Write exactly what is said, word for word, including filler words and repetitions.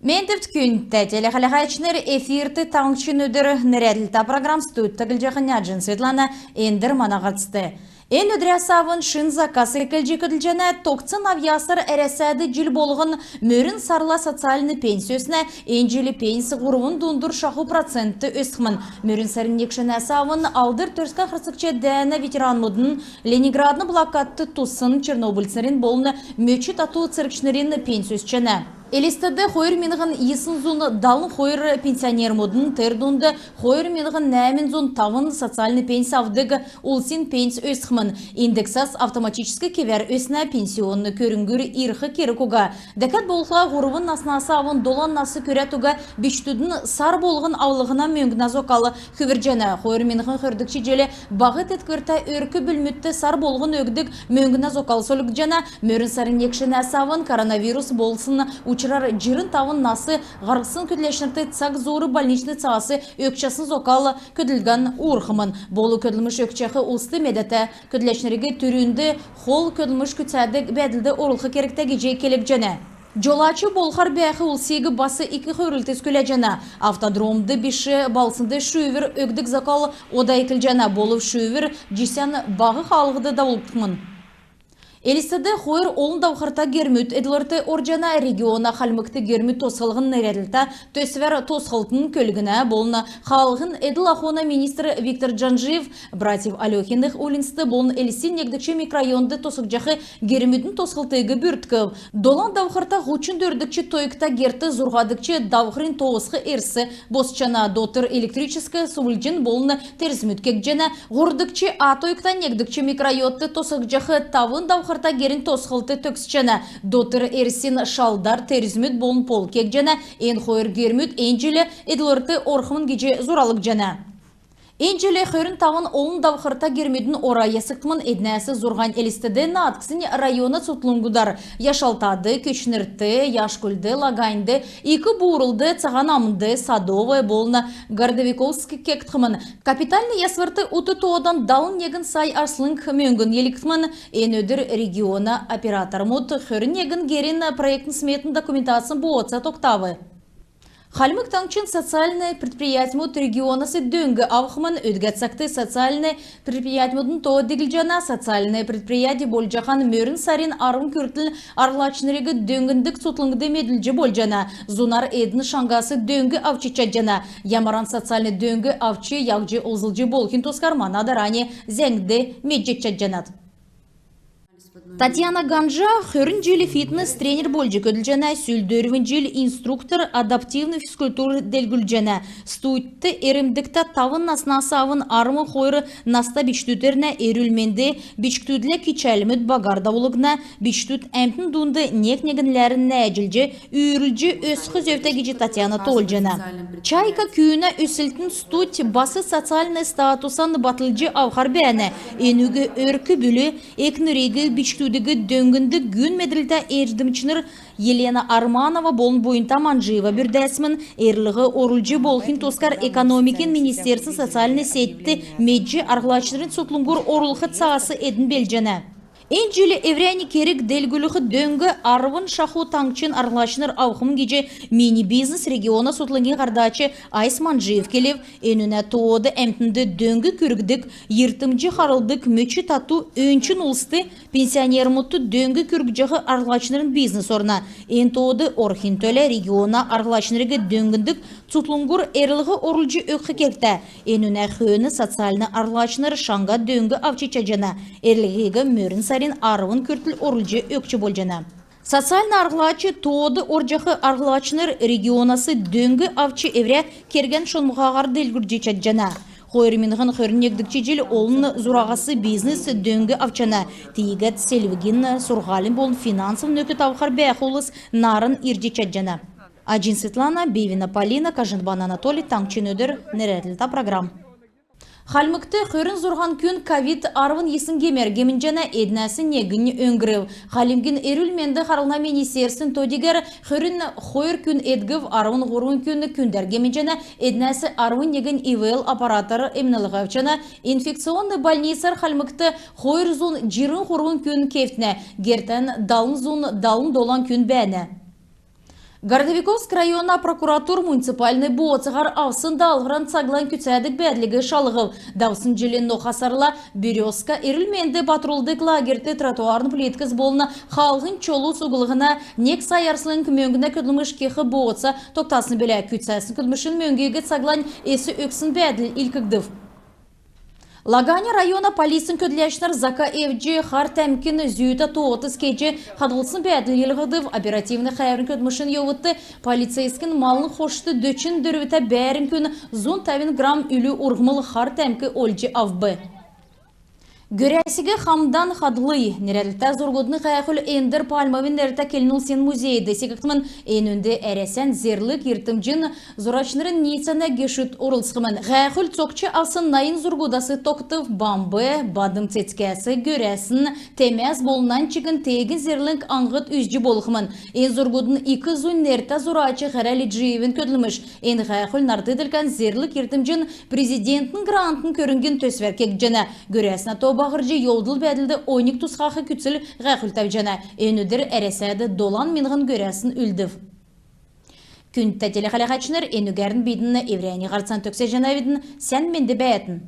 Мендвт, күндтә телехәләһәчнр! Эфирт «Таңһчин өдр» нерәдлтә программ. Студьд Тәглҗәхнә Җин Светлана. Эндр мана һарцд. Эн өдрәс авн шин заказ эклҗ көдлҗәнә. Тогтсн авъясар Әрәсәд җил болһн мөрн сарла социальн пенсь өснә. Эн җил пенсь һурвн дундур шаху процентд өсхмн. Мөрн сарин нег шинәс авн Алдр Төрскән харсгч дәәнә ветеранмудын, Ленинградын блокадт туссн чернобыльцнрин болн мөч тату цергчнрин пенсь өсчәнә. Элстд хойр миңһн йисн зун далн хойр пенсионермудын, тер дунд хойр миңһн нәәмн зун тавн социальн пенсь авдг улсин пенсь өсхмн. Индексас автоматическ кевәр өснә. Пенсионн көрңгүр ирх керг уга. Дәкәд болхла, һурвн наснас авн долан нас күрәд уга бичкдүдин сар болһн авлһна мөңгнә зокал хүврҗәнә. Хойр миңһн хөрдгч җил баһ тетквртә өрк-бүлмүдт сар болһн өгдг мөңгнә зокал сольгдҗана. Мөрн сарин нег шинәс авн коронавирус болсн учрар җирн тавн нас һарһсн көдләчнрт цаг зуур больничн цаас өгчәсн зокал көдлдгән уурхмн. Болв көдлмш өгчәх улст медәтә көдләчнриг түрүнд хол көдлмш күцәдг бәәдлд орулх кергтә гиҗ келгдҗәнә. Җолач болхар бәәх улсиг бас ик хөрлтс күләҗәнә. Автодромд биш, балһснд шүүвр өгдг зокал ода эклҗәнә. Болв шүүвр җисән баһ хаалһд давулгдхмн. Элстд хойр олн давхрта гермүд эдлврт орҗана. Региона «Хальмгт гермүд тосхлһн» нерәдлтә төсвәр тосхлтын, көлгнә болн хаалһин эдл-ахун министр Виктор Джанжиев Братьев Алёхиных уульнцд болн Элстин негдгч микрорайонд тосхгдҗах гермүдин тосхлтыг бүрткв. Долан давхрта һучн дөрвдгч тойгта герт зурһадгч давхрин тосх эрс босчана. Дотр электрическ сувлҗн болн терзмүд кегдҗәнә. Һурвдгч «А» тойгта негдгч микрорайонд тосхгдҗах тавн давхрта герин тосхлт төгсчәнә. Дотр эрсин шалдар, терзмүд болн пол кегдҗәнә. Эн хойр гермүд эн җил эдлврт орхмн гиҗ зуралгдҗана. Эн җил хөрн тавн олн давхрта гермүдин ора ясгдхмн. Эднәс зурһань Элстд, наадкснь района цутхлңгудар: Яшалтад, Көтчнрт, Яшкульд, Лаганьд, Ик Бурулд, Цаһан Амнд, Садовое болн Городовиковск кегдхмн. Капитальн ясврт ут тоодан далн негн сай арслң мөңгн йилһгдхмн. Эн өдр региона оператормуд хөрн негн герин проектн-сметн документацин бооца тогтав. Хальмг Таңһчин социальн предприятьмуд регионас дөң авхмн. Өдгә цагт социальн предприятьмудын то диглҗәнә. Социальн предприять болҗахан мөрн сарин арвн күртл арһлачнриг дөңндг цутхлңд медүлҗ болҗана. Зунар эдн шаңһас дөң авч чадҗана. Ямаран социальн дөң авч, яһҗ олзлҗ болхин тускар мана дарани зәңгд медҗ чадҗанат. Татьяна Ганжа хөрн җил фитнес-тренер болҗ көдлҗәнә. Сүл дөрвн җил инструктор адаптивн физкультур делгрүлҗәнә. Студьд эрмдгтә тавн наснас авн арвн хойр наста бичкдүд ирнә. Эрүл-менд бичкдүдлә кичәлмүд багар давулгдна. Бичкдүд әмтн дунд нег-негнләрн нәәҗлҗ, үүрлҗ өсх зөвтә гиҗ Татьяна тоолҗана. «Чайка» күүнә өслтин студь бас социальн статусан батлҗ авхар бәәнә. Энүг өрк-бүл, экнриг, бичкдүдиг дөңндг гүн медрлтә эрдмчнр Елена Арманова болн Буйнта Манжиева бүрдәсмн. Эрлһ орулҗ болхин тускар экономикин министерствин социальн сетьд медҗ, арһлачнрин цутхлңгур орулх цаас эдн белдҗәнә. Эн җил эврәннь керг делгрүлх дөң арвн шаху таңһчин арһлачнр авхмн гиҗ «Мини бизнес» региона цутхлңгин һардач Айс Манжиев келв. Энүнә тоод әмтнд дөң күргдг, йиртмҗ харлдг, мөч тату, өнчн улст, пенсионермүдт дөң күргҗәх арһлачнрин бизнес орна. Эн тоод орхин төлә региона арһлачнриг дөңндг цутхлңгур эрлһ орулҗ өгх кергтә. Энүнә хөөн социальн арһлачнр шаңһа дөң авч чадҗана. Эрлһиг мөрн сарин арвн күртл орулҗ өгч болҗана. Социальн арһлач тоод орҗах арһлачнр регионас дөң авч, эврә кергән шунмһаһар делгрүлҗ чадҗана. Хойр миңһн хөрн негдгч җил олн зураһас бизнес дөң авчана. Тиигәд селвгин, сурһулин болн финансов нөкд авхар бәәх улс нааран ирҗ чадҗана. Аҗин Светлана, Бевина Полина, Кажинбан Анатолий, «Таңһчин өдр» нерәдлтә программ. Хальмгт хөрн зурһан күн ковид арвн йисн гемәр гемнҗәнә, эднәс негнь өңгрв. Хальмгин эрүл-менд харлһна министерствин то-дигәр хөрн хойр күн эдгв, арвн һурвн күн күндәр гемнҗәнә, эднәс арвн негнь ИВЛ аппаратар эмнлһ авчана. Инфекционн больницар Хальмгт хойр зун җирн һурвн күн кевтнә, гертән далн зун далн долан күн бәәнә. Городовиковск района прокуратур муниципальн бооцаһар авсн даалһвран цаглань күцәдг бәәдлиг шалһв. Давсн җилин ноха сарла «Берёзка» эрүл-менд батрулдг лагерьт тротуарн плиткс болн хаалһин чолу цуглһна нег сай арслң мөңгнә көдлмш кех бооца тогтасн билә. Күцәсн көдлмшин мөңгиг цаглань эс өгсн бәәдл илдкгдв. Лаганя района полицин көдләчнр зака эвдҗ, хар тәмкин зүүтә тоотыг кеҗ хаһлсн бәәдл илдкгдв. Оперативн хәәврин көдлмшин йовудт полицейскин малын хошт дөчн дөрвтә бәәрн күн зун тәвн грамм үлү урһмл хар тәмк олҗ авв. «Гөрәсиг хамдан хаһлый» нерәдлтә зургудын һәәхүл эндр Пальмовин нертә келн улсин музейд секгдхмн. Энүнд Әрәсән зерлг йиртмҗин зурачнрин ниицәнә гешүд орлцхмн. Һәәхүл цокҗ авсн найн зургудас тогтв. Бамб, бадм цецгәс, гөрәсн, темәс болн нань чигн теегин зерлг аңһд үзҗ болхмн. Эн зургудын ик зунь нертә зурач Һәрә Лиджиевин көдлмш. Эн һәәхүл нарт делкән зерлг йиртмҗин Президентин грантын көрңгин төсвәр кегдҗәнә. Гөрәснә то баһрҗ йовдл-бәәдлд оньг тусхах күцл һәәхүл тәвҗәнә. Эн өдр Әрәсәд долан миңһн гөрәсн үлдв. Күндтә телехәләһәчнр, энүгәрн бидн эврәннь һарцан төгсәҗәнәвидн. Сән менд бәәтн.